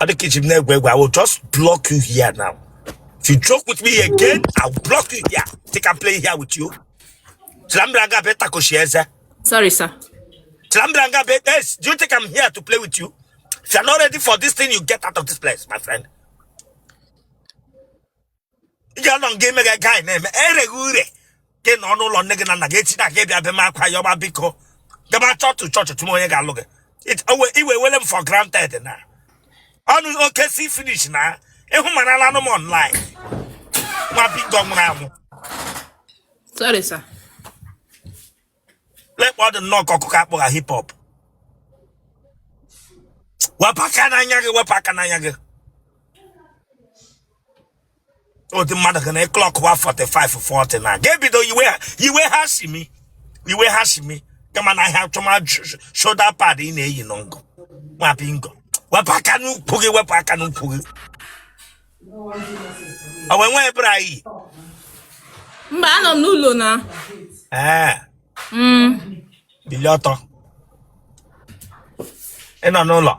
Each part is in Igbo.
Ọ dị ka i ji m na-egwu egwu. I will just block you here now. If you joke with me again, I will block you here. Think I'm playing here with you? Chilambra nga be takoshi eze. Sorry, sir. Chilambra nga be yes. Do you think I'm here to play with you? If you're not ready for this thing, you get out of this place, my friend. Ị ga-anọ nga ime gị guy na-eme ereghị ure gị nọ n'ụlọ nne gị na nna gị echi na gị bịa be m akwa ya ọma biko gaba chọọchị chọọchị tụm onye ga-alụ gị iwe wele m for granted na ọnụ oke si finish na ịhụ mara anụ m online nwa bingo nwụrụ anwụ. Sorry, sir. Lekpa ọ dị nnọọ ka ọkụkọ akpọgha hip hop. Wepụ aka n'anya gị, wepụ aka n'anya gị. Ụdị mmadụ gị na ị clock wa 45 40 na ga-ebido yiwe ha shimi, yiwe ha shimi kama na ahịa chọma shoulder pad ị na-eyi n'ngọ nwa bingo. Wepụ aka n'ukwu gị, wepụ aka n'ukwu gị. Ọ wee nwee bra iyi? Mba, anọ m n'ụlọ na. Ee. Bilie ọtọ. Ị nọ n'ụlọ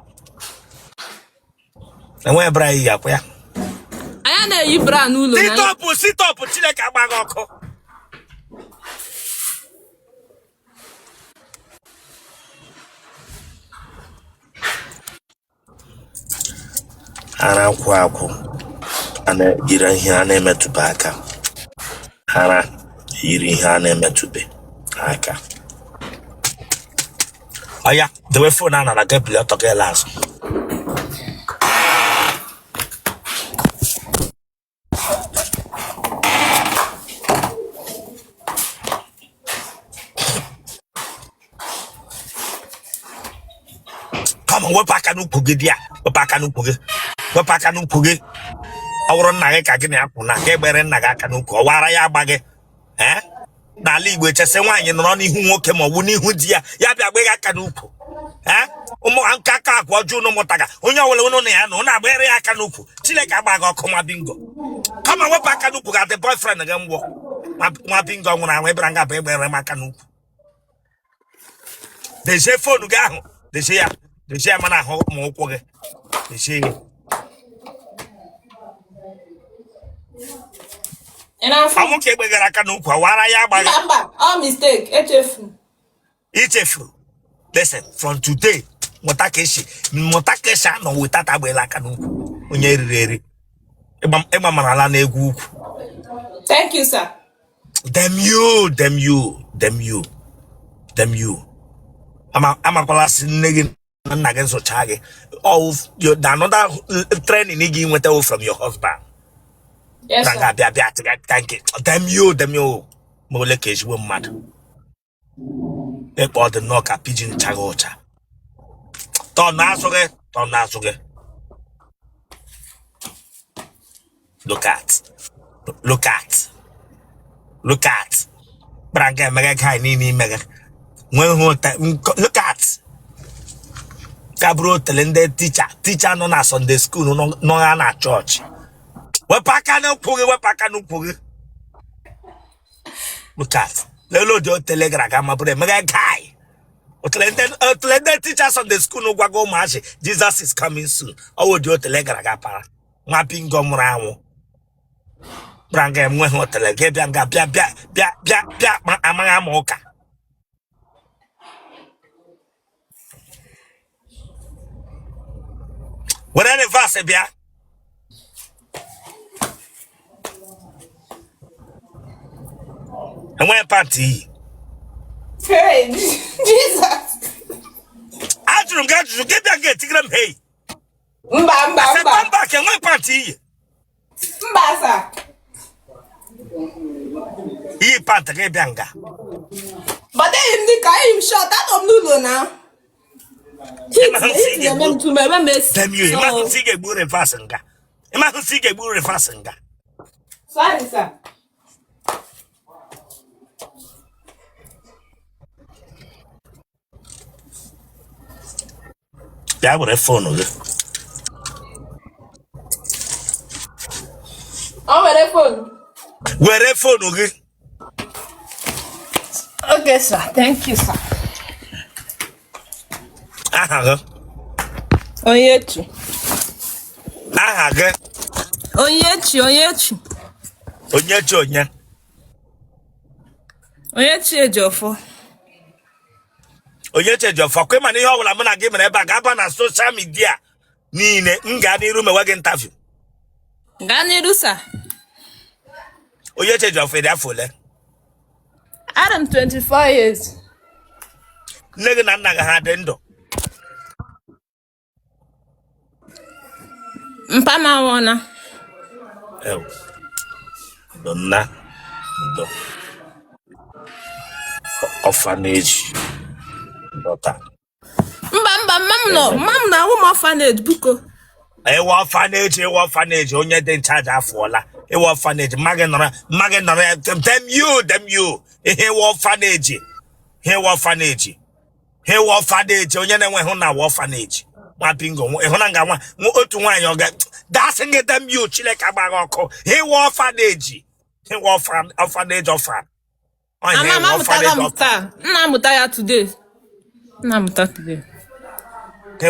enweghị bra iyi akwa ya? Anyị na-eyi bra n'ụlọ na. Sit up, sit up. Chineke agba gị ọkụ. Ara akwụ akwụ a na-yiri ihe a na-emetụbe aka. Ara yiri ihe a na-emetụbe aka. Ọya, dewe phone a nara gị, bilie ọtọ gị laa azụ. Come on, wepụ aka n'ukwu gị di ya, wepụ aka n'ukwu gị, wepụ aka n'ukwu gị. Ọ bụrụ nna gị ka gị na-akwụ na ka egbere nna gị aka n'ukwu, ọ wara ya agba gị. Ee, n'ala Igbo echesị nwaanyị nọrọ n'ihu nwoke ma ọ bụ n'ihu di ya, ya bịa gbe gị aka n'ukwu. Ee, ụmụ nke aka agwa ọjọọ unu mụtaga, onye ọbụla unu na ya nọ unu agbere ya aka n'ukwu. Chineke agba gị ọkụ, nwa bingo. Kama wepụ aka n'ukwu gị adị boyfriend gị ngwọ. Nwa bingo nwụrụ anwụ, ịbịara nga bụ egbere m aka n'ukwu. Dezie phone gị ahụ, dezie ya, dezie ya, mana ahụ ma ụkwụ gị, dezie ya. Ị na-afụ? Ọ mụ ka egbegara aka n'ukwu, ọ wara ya agba gị? Mba, mba, ọ mistake, echefu. Ichefuru. Listen, from today, mụta ka esi, mụta ka esi anọ without agbela aka n'ukwu onye eriri eri. Ịgba marala n'egwu ukwu. Thank you, sir. Damn you, damn you, damn you, damn you. Amakwala sị nne gị na nna gị zụchaa gị. Oh, another training ị ga-enweta from your husband. Yes, Na sir. ga-abịa bịa tịga thank you. Damn you, damn you. Ma ole ka ezigbo mmadụ. Ịkpọ ọ dị nnọọ ka pigeon chaghị ụcha. Tọọ n'azụ gị, tọọ n'azụ gị. Look at, look at, look at. Kpara nga emeghe guy niile imeghe. Nwee hụ look at. Ka bụrụ otele ndị teacher, teacher nọ na Sunday school nọ ha na chọọchị. Wepụ aka n'ụkwụ gị, wepụ aka n'ụkwụ gị. Look at. Lelee ụdị otele gara aga ma bụrụ emeghe guy. Otele ndị teacher Sunday school gwago ụmụazị Jesus is coming soon. Ọ wụ ụdị otele gara aga para. Nwa bingo nwụrụ anwụ. Bịara nga enweghị otele gị bịa nga bịa bịa bịa bịa bịa amaghị ama ụka. Were reverse bịa. Enweghị pant iyi. Hey, Jesus. Ajụrụ m gị ajụjụ gị bịa nga etigere m hey. Mba, mba, mba. Second back, enweghị pant iyi. Mba, sir. Iyi pant gị bịa nga. But eyi m dịka eyi m short, anọ m n'ụlọ na. Heat heat na-eme m too, eme m esi. Damn you, ịmahụ sị ị ga-egbu reverse nga. Ịmahụ sị ị ga-egbu reverse nga. Sorry, sir. Bịa were phone gị. Ọ were phone. Were phone gị. Okay, sir. Thank you, sir. Aha gị? Onyechi. Aha gị? Onyechi, Onyechi. Onyechi onye? Onyechi Ejiofor. Onyechi Ejiofor, kwe mana ihe ọbụla mụ na gị mere ebe a ga-aba na social media niile. M gaa n'iru mewe gị interview? Gaa n'iru, sir. Onyechi Ejiofor, dị afọ ole? Adị m 24 years. Nne gị na nna gị ha dị ndụ? Mpa m anwụọna. Ew. Ndo nna, ndo orphanage daughter. Mba, mba, mma m nọ, mma m na-ahụ m orphanage, biko. Ịwa orphanage, ịwa orphanage, onye dị in charge afụọla. Ịwa orphanage, mma gị nọrọ, mma gị nọrọ ya. Damn you, damn you. Ihe ịwa orphanage, ihe ịwa orphanage, ihe ịwa orphanage, onye na-enweghị na awa orphanage. Nwa bingo, ịhụ na nga nwa otu nwaanyị ọ ga dasị gị damn you. Chineke agbaghị ọkụ. Ihe ịwa orphanage, ihe ịwa orphanage, orphan. Ama m amụtago m taa. M na-amụta ya today. M na-amụta today.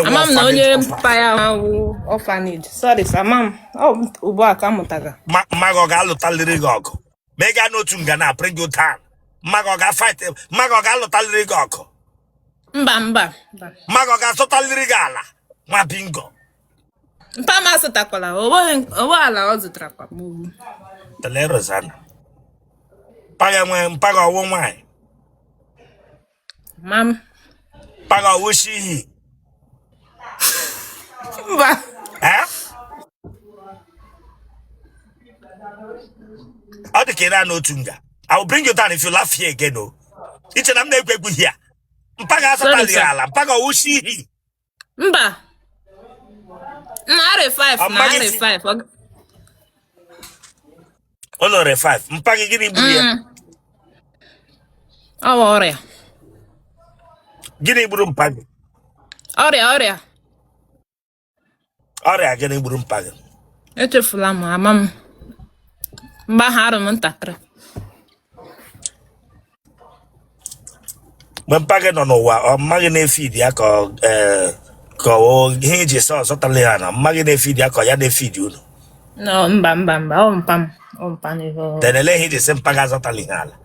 Ama m na onye mpa ya wụ orphanage. Sorry, sir, ama m. Ọ bụ ugbu a ka m mụtaga. Mma gị ọ ga-alụtalịrị gị ọgụ ma ị gaa n'otu nga na bring you down? Mma gị ọ ga-fight? Mma gị ọ ga-alụtalịrị gị ọgụ? Mba, mba, mba. Mma gị ọ ga-azụtalịrị gị ala, nwa bingo? Mpa m azụtakwala. Onwe ala ọ zụtara kwa m. Tele Rosanna. Mpa gị enwe, mpa gị ọwụ nwaanyị? Ma m. Mpa gị ọwụ shihi? Mba. Eh? Ọ dị ka ị na n'otu nga. I will bring you down if you laugh here again o. Iche na m na-egwu egwu here? Mpa gị Sorry, azụtalị sir. ala? Mpa gị ọwụ shihi? Mba. Na arị 5 na Mma gị arị si 5. Ọ nọrọ 5. Mpa gị, gịnị gburu ya? Ọ bụ ọrịa. Gịnị gburu mpa gị? Ọrịa, ọrịa. Ọrịa gịnị gburu mpa gị? Echefula m, ama m. Mgbe ahụ arụ m ntakịrị. Mgbe mpa gị nọ n'ụwa, ọ mma gị na-efeed ya ka ọ ka ọ ihe eji sị ọzọtala ya na mma gị na-efeed ya ka ọ ya na-efeed unu? No, mba, mba, mba, ọ mpa m. Ọ mpa n'ihe ọ. Then ele ihe iji sị mpa gị azọtala ihe ala,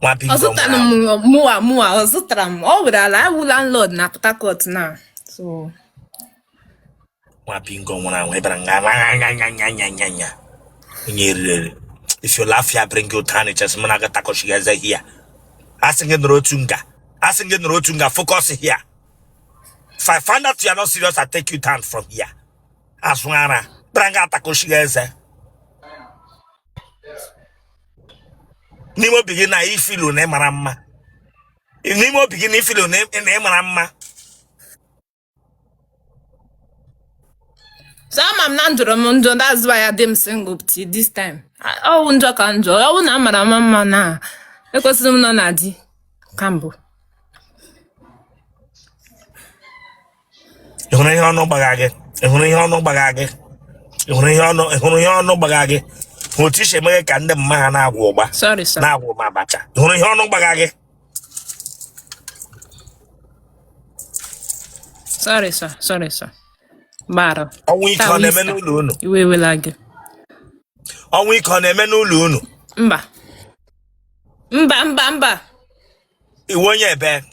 nwa Ọ bingo zụtara nwụrụ m mụwa mụwa ọ zụtara m. Ọ were ala awụ landlord na Port Harcourt na. So nwa bingo nwụrụ anwụ ịbara nga nya nya nya nya nya nya, onye eriri eri. If you laugh here, bring you down. Just mụ na gị takọchighị eze here. Asị gị nọrọ otu nga, asị gị nọrọ otu nga. Focus here. If I find out you are not serious, I take you down from here. Azụ ara bịara nga atakọchighị eze. N'ime obi gị na ifilu na ị mara mma, n'ime obi gị na ifilu na ị mara mma. So ama m na njọrọ m njọ, that's why adị m single till this time. Ọ wụ njọ ka njọ. Ọ wụ na amara m mma na ekwesịrị m nọ na di ka mbụ. Ị hụrụ ihe ọnụ gbagha gị? Ị hụrụ ihe ọnụ gbagha gị? Ị hụrụ ihe ọnụ, ị hụrụ ihe ọnụ gbagha gị? Hụ otu isi emeghe ka ndị mma ha na-agwụ ụgba. Sorry, sir. Na-agwụ ma abacha. Ị hụrụ ihe ọnụ gbagha gị? Sorry, sir. Sorry, sir. Gbara. Ọnwụ ike Taa ọ na-eme Easter. n'ụlọ unu? Iwe ewela gị. Ọnwụ ike ọ na-eme n'ụlọ unu? Mba. Mba, mba, mba. Iwe onye ebe?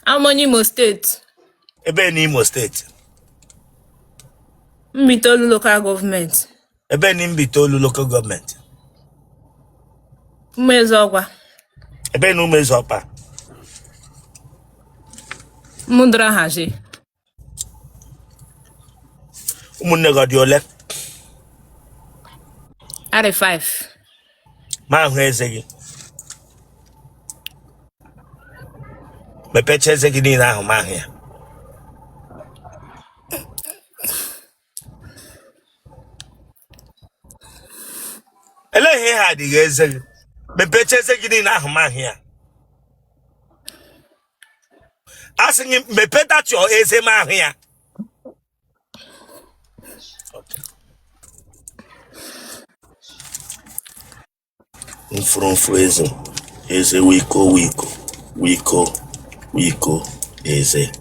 Abụ m onye Imo State. Ebe n'Imo State? Mbaitoli Local Government. Ebe na Mbaitoli Local Government? Ụmụezeọkwa. Ebe na Ụmụezeọkpa? Mụdara hazi. Ụmụnne gị ọ dị ole? Arị 5. Ma ahụ eze gị, mepecha eze gị niile ahụ, ma ahụ ya. Elee ihe ha adịghị eze gị? Mepecha eze gị niile ahụ, ma ahụ ya. A sị gị mepee that your eze, ma ahụ ya. Okay. Mfụrụmfụ eze, eze wiko wiko wiko wiko eze.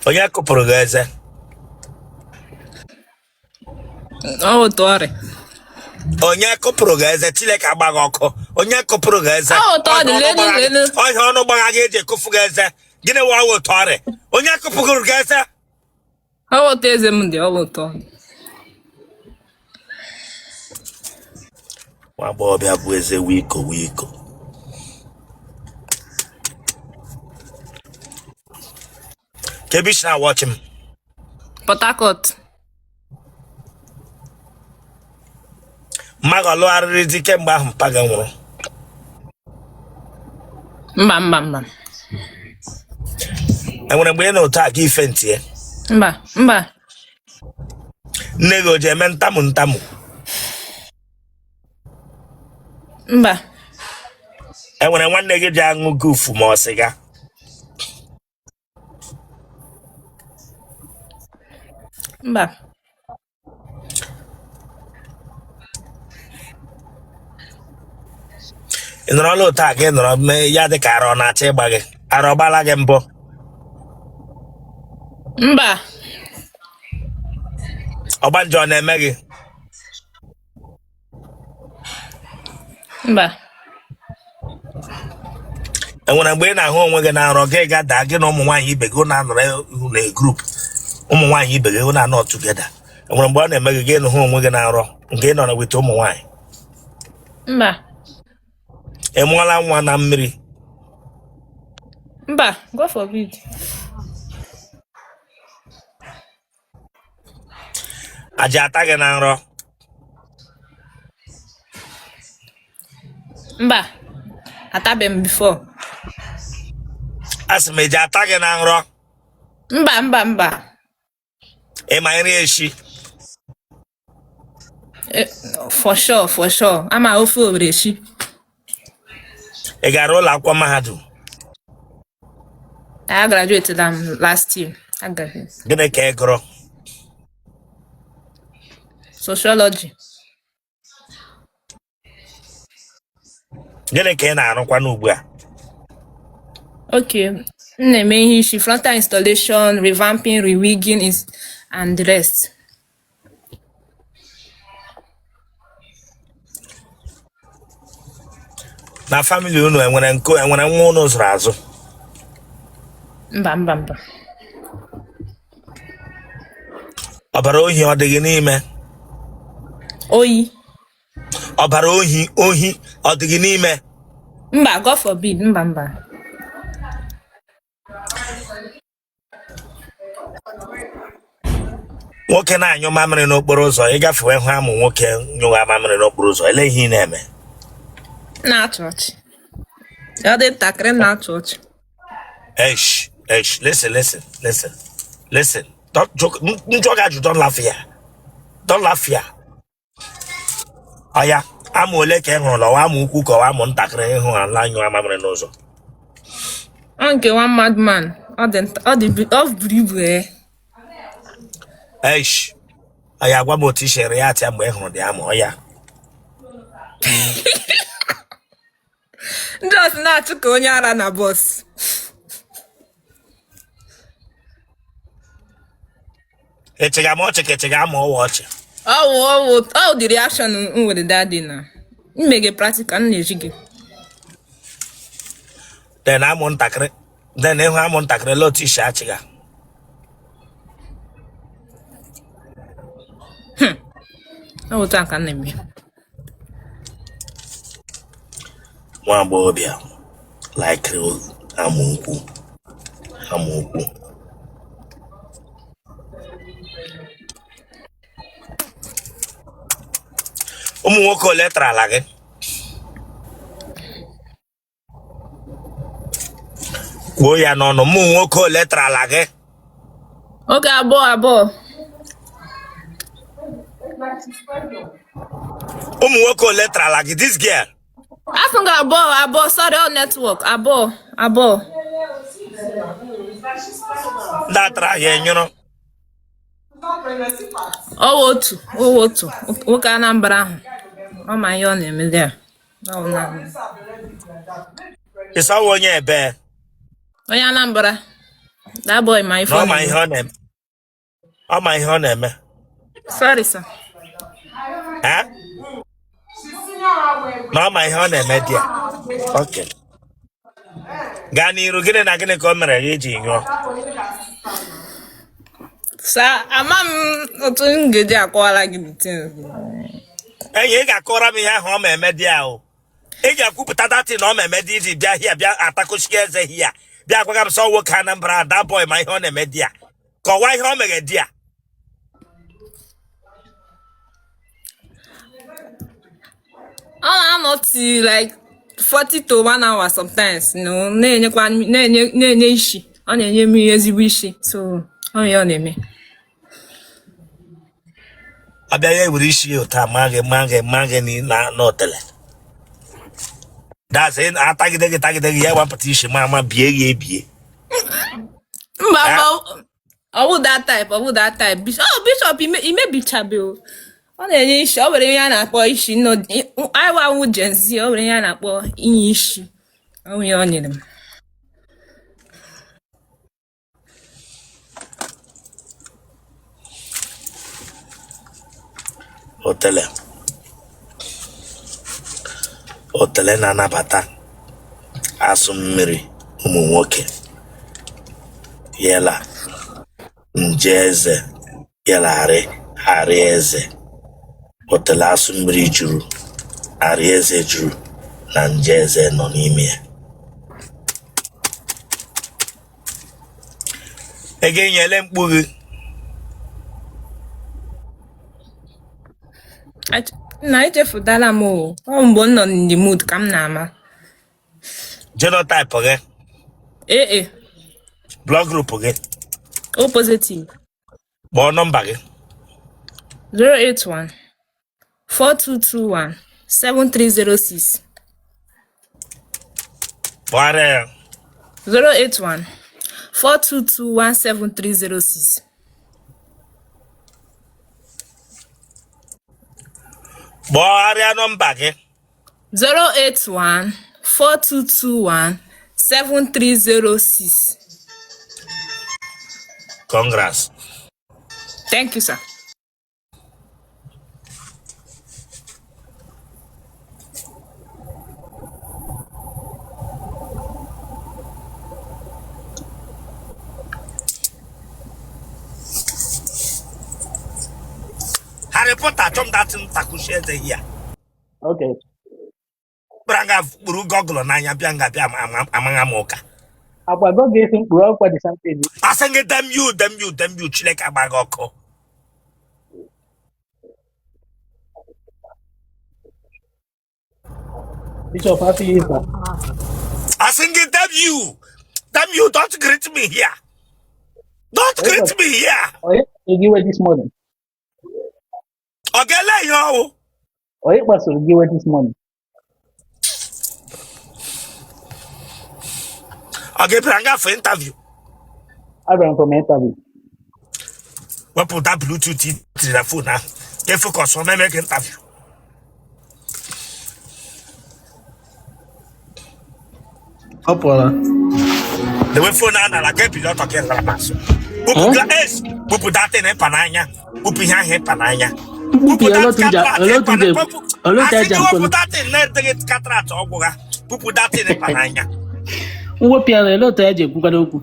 Onye kụpụrụ gị eze? Ọ otu ọrịa. Onye kụpụrụ gị eze? Chineke agba gị ọkụ. Onye kụpụrụ gị eze? Ọ otu ọ dị, lenu lenu. Ọhịa ọnụ gbagha gị eji ekụfu gị eze. Gịnị wụ ọwụ otu ọrịa? Onye kụpụrụ gị eze? Ọ otu eze m dị, ọ otu ọ dị. Nwa agbọghọbịa bụ eze wiko wiko. Kee ebe i si na-awatch m? Port Harcourt. Mma gị ọ lụgharịrị di kemgbe ahụ mpa gị nwụrụ? Mba, mba, mba. Enwere mgbe ị nọ otu a gị faintie? Mba, mba. Nne gị o ji eme ntamu ntamu? Mba. Enwere nwanne gị ji aṅụ gufu ma ọ sịga? Mba. Ị nọrọla otu a gị nọrọ mee ya dị ka ara ọ na-achọ ịgba gị? Ara ọ gbala gị mbụ? Mba. Ọgbanje ọ na-eme gị? Mba. Enwere mgbe ị na-ahụ onwe gị na nrọ, gị ga daa, gị na ụmụ nwaanyị ibe gị na-anọrọ na group, ụmụ nwaanyị ibe gị na-anọ together? Enwere mgbe ọ na-eme gị, gị hụ onwe gị na nrọ nke ị nọ na with ụmụ nwaanyị? Mba. Ị mụọla nwa na mmiri? Mba, God forbid. Aja ata gị na nrọ? Mba, atabeghị m before. Asị m, eji ata gị na nrọ? Mba, mba, mba. Ị ma nri eshi? For sure, for sure. Ama ofe Owere eshi. Ị gara ụlọ akwụkwọ mahadum? I graduated last year. I graduated. Gịnị ka ị gụrụ? Sociology. Gịnị ka ị na-arụkwa n'ugbu a? Okay. M na-eme ihe isi, frontal installation, revamping, rewigging is and the rest. Na family unu, enwere nko enwere nwa unu zụrụ azụ? Mba, mba, mba. Ọbara ohi ọ dị gị n'ime? Oyi? Ọbara ohi, ohi ọ dị gị n'ime? Mba, God forbid. Mba, mba. Nwoke na-anyụ mamịrị n'okporo ụzọ, ị gafewe hụ amụ nwoke nyụwa mamịrị n'okporo ụzọ, ele ihe ị na-eme? Na-achị ọchị. Ọ dị ntakịrị, m na-achị ọchị. Esh, esh, listen, listen, listen, listen. Don't joke. M jụọ gị ajụ, don't laugh here. Don't laugh here. Ọya, amụ ole ka ị hụrụ lọwa, amụ ukwu ka ọwa amụ ntakịrị ị hụrụ ala anyụ mamịrị n'ụzọ? Ọ nke one madman. Ọ dị ọ dị ọ buru ibu ee. Eish. Ọya, gwa m otu i si react ya mgbe ị hụrụ dị amụ, ọya. Ndị ọsị na-achụ ka onye ara na bus. Ị chịga m ọchị ka ị chịga amụ ọwa ọchị? Ọwụ ọwụ ọwụ the reaction m nwere that day na m mege practical m na-eji gị. Then amụ ntakịrị, then ịhụ amụ ntakịrị, lee otu i si achịga. Ọ bụ otu a ka m na-eme. Nwa agbọghọbịa laikiri amụ ukwu, amụ ukwu. Ụmụ nwoke ole tarala gị? Kwuo ya n'ọnụ, ụmụ nwoke ole tarala gị? Oge abụọ abụọ. Ụmụ nwoke ole tarala gị, this girl? Asị m gị abụọ abụọ, sorry, ọ network, abụọ abụọ. Ndị atara ya enyụrụ? Ọwụ otu, ọwụ otu nwoke Anambra ahụ. Ọ ma ihe ọ na-eme there. Ọ wụ Ị sị ọwụ onye ebe? Onye Anambra. That boy ma ife Na ọ ọ ma ihe na-eme. ọ na-eme. Ọ ma ihe ọ na-eme. Sorry, sir. Eh? Na ọ ma ihe ọ na-eme di ya. Okay. Gaa n'iru, gịnị na gịnị ka o mere gị iji nyụọ? Sir, ama m otu m ga-eji akọwara gị the thing. Enyi, ị ga-akọrọ m ihe ahụ ọ ma eme di ya o. Ị ga-ekwupụta that thing na ọ ma eme di iji bịa here bịa atakochike eze here bịa gwaga m sọ nwoke Anambra that boy ma ihe ọ na-eme di ya. Kọwaa ihe ọ mere di ya. Ọ na-anọ till like 40 to 1 hour sometimes, na-enyekwa na-enye isi. Ọ na-enye m ezigbo isi. So, ọ ihe ọ na-eme. Ọ bịa ya ewere isi ya ụta maa gị maa gị maa gị na n'otele. That's it. Atagide gị tagide gị ya wapụta isi ma ama bie gị ebie. Mba, mba, ọ bụ that type, ọ bụ that type. Bishop, oh, Bishop imebichabe o. Ọ na-enye isi, ọ nwere ihe a na-akpọ isi nọ anyị wụ Gen Z, ọ nwere ihe a na-akpọ inye isi. Ọ bụ ihe ọ nyere m. Otele. Otele na-anabata asụ mmiri ụmụ nwoke yela nje eze yela arị arị eze. Otele asụ mmiri juru, arị eze juru na nje eze nọ n'ime ya. Ego enyele mkpu gị. Na echefutala m o. Ọ mgbe m nọ in the mood ka m na-ama. Genotype gị? AA. Blood group gị? O positive. Kpọọ nọmba gị. 081 4221 7306. Kpọgharịa ya. 081 4221 7306. Kpọgharịa nọmba gị. 081 4221 7306. Congrats. Thank you, sir. Harry Potter chọm that ntakushi eze here. Okay. Kpara nga kpuru goggle n'anya bịa nga bịa amagha m ụka. Akwa go ga-esi mkpụrụ ọkwa the same thing. Asị gị damn you, damn you, damn you, Chineke agba gị ọkụ. Bishop, happy Easter. Asị gị damn you, damn you, don't greet me here. Don't greet me here. Onye kpasuru gị iwe this morning? Ọ ga-ele ihe ọwụ. Onye kpasuru gị iwe this morning? Ọ ga-ebịara ngafe interview. Abịara m from interview. Wepụta Bluetooth i tiri na phone ahụ. Ka focus ọ meme gị interview. Ọ pụọla. Dewe phone a nara ka ebili ọtọ ka ị lara azụ. Kpụpụ glass, kpụpụ that thing ịpa n'anya. Kpụpụ ihe ahụ ịpa n'anya. Kpụpụ ya, Kpụpụ that cataract ịpa na- olee otu Asị eji gị akwụnụ? wepụ that thing na-eteghị cataract ọgwụ ha. Kpụpụ that thing ịpa n'anya. Mwepụ ya, olee otu eji ekwukwara okwu?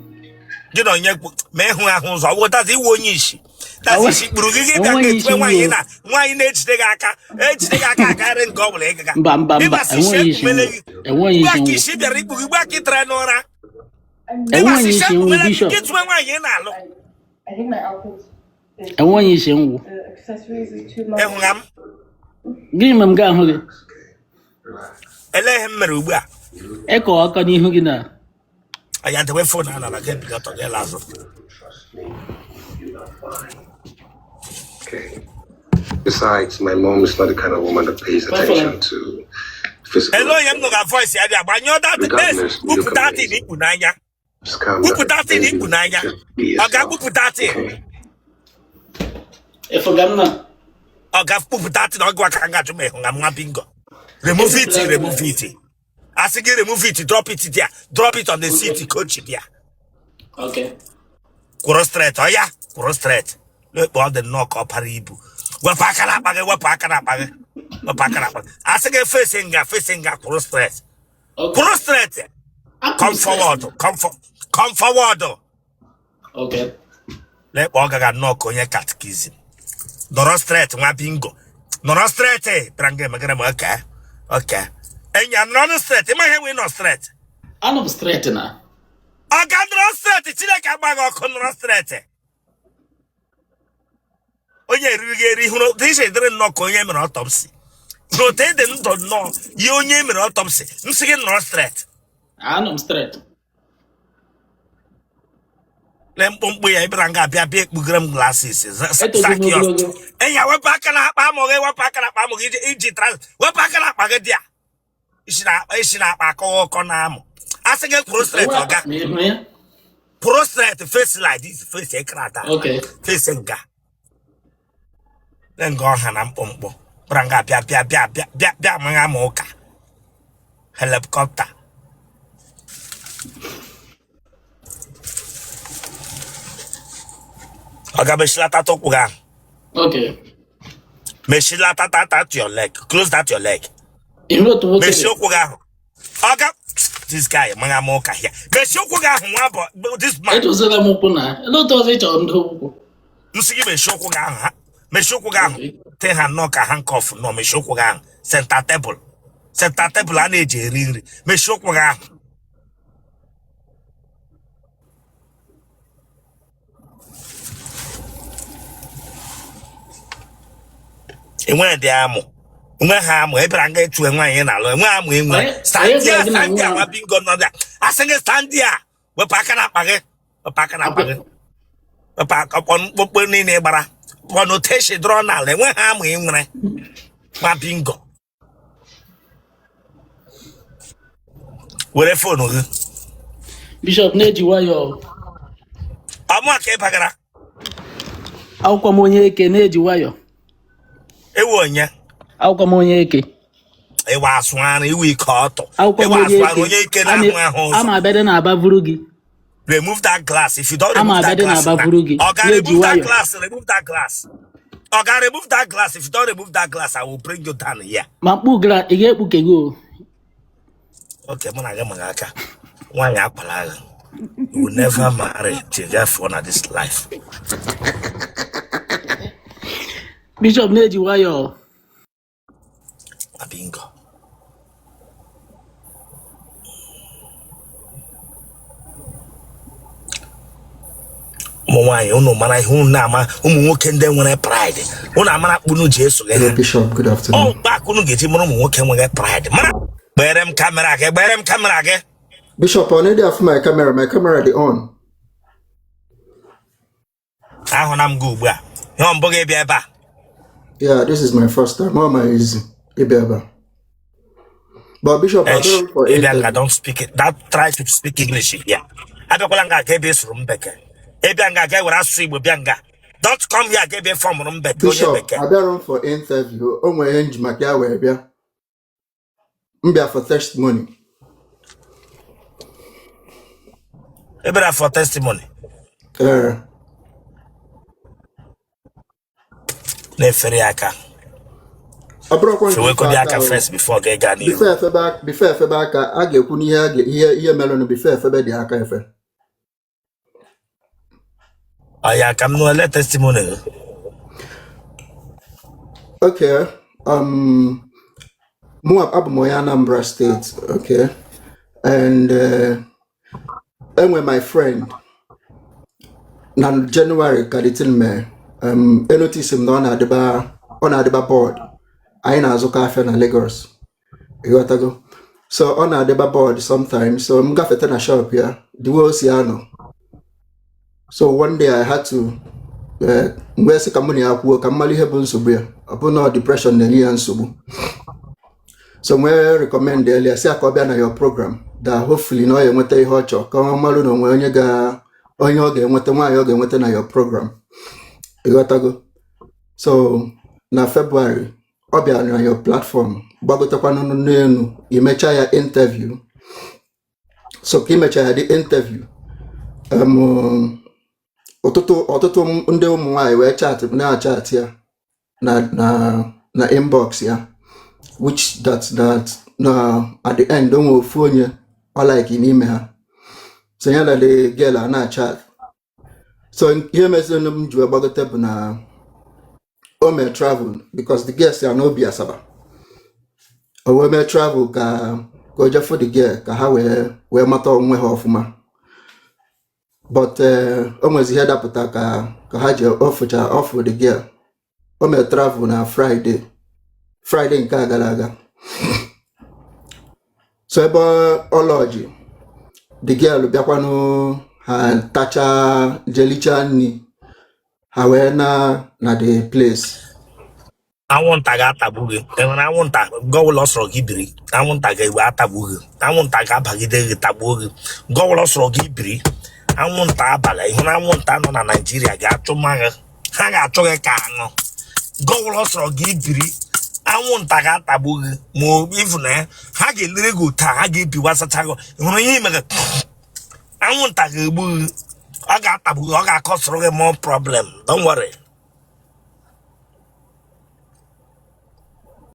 Gị na onye ma ịhụ ahụ ụzọ ọ wụtazi iwe onye isi dazi isi kpuru gị gị bịa Enweghị ga-etuwe isi nwaanyị nwo. na nwaanyị na-ejide gị aka ejide gị aka akarị nke ọ bụla ịgaga Mba, mba, mba, ịgbasi isi enweghị isi ekpumele nwo. gị Enweghị ugbu isi a ka nwo. isi bịara ikpu gị ugbu a ka ị tara n'ụra Enweghị ịgbasi isi isi nwo, ekpumele gị Bishop. gị tụwe nwaanyị ị na-alụ. Enweghị isi nwo. Ịhụga m? Gịnị mere m ga-ahụ gị? Elee ihe m mere ugbu a? Ịkọ aka n'ihu gị na Aya, dewe phone a nara ka ebili ọtọ gị la azụ. Okay. Besides, my mom is not the kind of woman that pays attention to physical Ele onye m nụga voice ya bịa gbanyụọ that Regardless, you look kpụpụ that thing amazing. ikpu n'anya. Just calm Kpụpụ down, that thing baby. ikpu n'anya. Just be Ọ yourself. ga-akpụpụ that thing. Okay. Ịfụga m na Ọ ga-akpụpụ that thing. Ọ gwa ka m ga-ajụ ma ịhụ na nwa bingo. Remove it, remove it. Asị gị remove it, drop it there. Drop it on the seat, coach there. Okay. Kwụrụ straight, ọ ya kwụrụ straight. Lekpa ọ dị nnọọ ka ọ para ibu. Wepụ aka n'akpa gị, wepụ aka n'akpa gị, wepụ aka n'akpa gị. Asị gị face nga, face nga, kwụrụ straight. Okay. Kwụrụ straight. Akwụ Come straight. forward, come forward. Okay. Lekpa ọ gaga nnọọ ka onye catechism. Nọrọ straight, nwa bingo. Nọrọ straight, bịara nga emegara m oke. Oke. Enya nọrọ straight, ịma ihe wee nọ straight. Anọ m straight na. Ọ ga nọrọ straight, Chineke agbaghị ọkụ, nọrọ straight. Onye eriri gị eri hụrụ otu isi dịrị nnọọ ka onye mere autopsy. Hụrụ otu ịdị ndụ nnọọ yi onye mere autopsy. M sị gị nọrọ straight. Anọ m straight. Lee mkpụmkpụ ya, ịbịara nga abịa bịa ekpugere m glasses. Etogo m Sakios. ogologo. Enya wepụ aka n'akpa amụ gị, wepụ aka n'akpa amụ gị iji wepụ aka n'akpa gị dị a. Isi na-akpa akọghọ ọkọ na amụ. Asị gị kwụrụ straight, Enwe ọga. ma ị hụrụ ya? Kwụrụ straight, face like this, face ekrata. Okay. Face nga. Lee nga ọha na mkpụmkpụ. Bịara nga bịa bịa bịa bịa bịa bịa amagha m ụka. Helicopter. Ọga mechilata ụkwụ gị ahụ. Okay. Mechilata that your leg. Close that your leg. Ị hụrụ otu nwoke Mechie dị? ụkwụ gị ahụ. Ọga this guy amagha m ụka here. Mechie ụkwụ gị ahụ, nwa bụ this man. Edozila m ụkwụ na. Elee otu ọzọ ị chọrọ m dowe ụkwụ? M sị gị mechie ụkwụ gị ahụ ha. Mechie ụkwụ gị ahụ. Okay. Te ha nnọọ ka handcuff nọ, mechie ụkwụ gị ahụ. Center table. Center table a na-eji eri nri. Mechie ụkwụ gị ahụ. Enweghị dị amụ. Enweghị amụ. Ị bịara nga etu nwaanyị na-alụ. Enweghị amụ enwe. Onye Stand gwara there, gị na stand there, nwa nwa bingo nọ there. Asị gị stand there. Wepụ aka n'akpa gị. Wepụ aka n'akpa gị. Wepụ aka ọkpọ mkpụmkpụ niile gbara. Pọ n'otu dọrọ n'ala. Enweghị amụ enwere. Nwa bingo. Were phone gị. Bishop na-eji nwayọọ. Ọmụ ka ị bagara. Akwụkwọ m onye eke na-eji nwayọọ. Ewu onye. Akwụkwọ m onye eke. Ịwa asụ arụ, iwe ike ọtọ. Akwụkwọ m Ịwa onye asụ arụ, eke. onye ike na-ahụ ahụ ụzọ. Ama abịa dị na-aba vuru gị. Remove that glass. If you don't Ama remove that abịa dị glass na-aba now. vuru gị. Oga, Na-eji remove that nwayọọ. glass. Remove that glass. Oga, remove that glass. If you don't remove that glass, I will bring you down here. Ma mkpu gara ị ga-ekpuke gị o. Okay, mụ na gị mara aka. Nwaanyị akwala agha. You will never marry till therefore na this life. Bishop na-eji nwayọọ. Bingo. Ụmụ nwaanyị unu mara ihe unu na-ama, ụmụ nwoke ndị nwere pride unu amara kpunu ji eso gị. Hello, Bishop. Good Ọ afternoon. mgbe unu ga-eji mara ụmụ nwoke nwere pride mara. Gbere m camera gị, gbere m camera gị. Bishop, I need for my camera. My camera dị on. Ahụna m gị ugbu a. Ihe mbụ gị bịa ebe a. Yeah, this is my first time. How am I easy? Ibiaba. But Bishop, I don't for Ịbịa nga interview. don't speak it. That try to speak English here. Abịakwala nga ka ebe sụrụ m bekee. Ịbịa nga ga were asụsụ Igbo bịa nga. Don't come here ka ebe fọmụrụ m bekee onye Bishop, bekee. I bịara for interview. O nwere ihe nji maka ya wee bịa. M bịa for testimony. Ị bịara for testimony. Ee. Na-efere ya aka. Ọ bụrụkwa nke ife Fewekodi aka aka o. first before gị gaa n'ihu. Before efebe aka, a ga-ekwu n'ihe a ga- ihe ihe merenụ before efebe dị aka efe. Ọ ya ka m nụ ele testimony gị. Okay. Mụ abụ m onye Anambra State, okay? And enwe my friend na January ka the thing mee. Enotice m na ọ na-adịba bored. Anyị na-azụkọ afịa na Lagos. Ịghọtago? So ọ na-adịba bored sometimes. So m gafete na shop ya, the way o si anọ. So one day I had to mgbe sị ka mụ na ya kwuo ka m mara ihe bụ nsogbu ya. Ọ bụ na ọ depression na-enye ya nsogbu. So nwee recommend earlier si ka ọ bịa na your program that hopefully na ọ ga-enweta ihe ọ chọrọ ka ọ marụ na onwe onye ga onye ọ ga-enweta nwaanyị ọ ga-enweta na your program. Ịghọtago? So na February ọ bịara na your platform, gbagotekwanụ n'elu imecha ya interview. So ka imecha ya the interview, Ọtụtụ ndị ụmụ nwaanyị wee chat na-achat ya na inbox ya, which that na at the end, o nwere ofu onye ọ like n'ime ha. So ya na the girl a na-achat. So ihe mesịrị m ji wee gbagote bụ na o mee travel, because the girl si ya n'obi Asaba. O wee mee travel ka o jefu the girl, ka ha wee mata onwe ha ọfụma. But o nwezi ihe dapụta ka ha ji ọfụcha ọfụ the girl. O mee travel na Friday nke a gara aga. So ebe ọ lọji, the girl bịakwanụ, ha tacha, jelicha nri, ha wee na the place. Anwụnta ga-atagbu gị. Enwere anwụnta gọwụlọ sọrọ gị biri, anwụnta ga-ewe atagbu gị. Anwụnta ga-abagide gị, tagbuo gị. Gọwụlọ sọrọ gị biri, anwụnta abalị ịhụrụ anwụnta nọ na Naịjirịa ga-achụ ma gị, ha ga-achụ gị ka aṅụ. Gọwụlọ sọrọ gị biri, anwụnta ga-atagbu gị. Ma ifu na ya, ha ga-elere gị ụta, ha ga-ebiwasacha gị. Hụrụ ihe imere, anwụnta ga-egbu gị, ọ ga-atagbu gị, ọ ga-akọsụrụ gị more problem. Don't worry.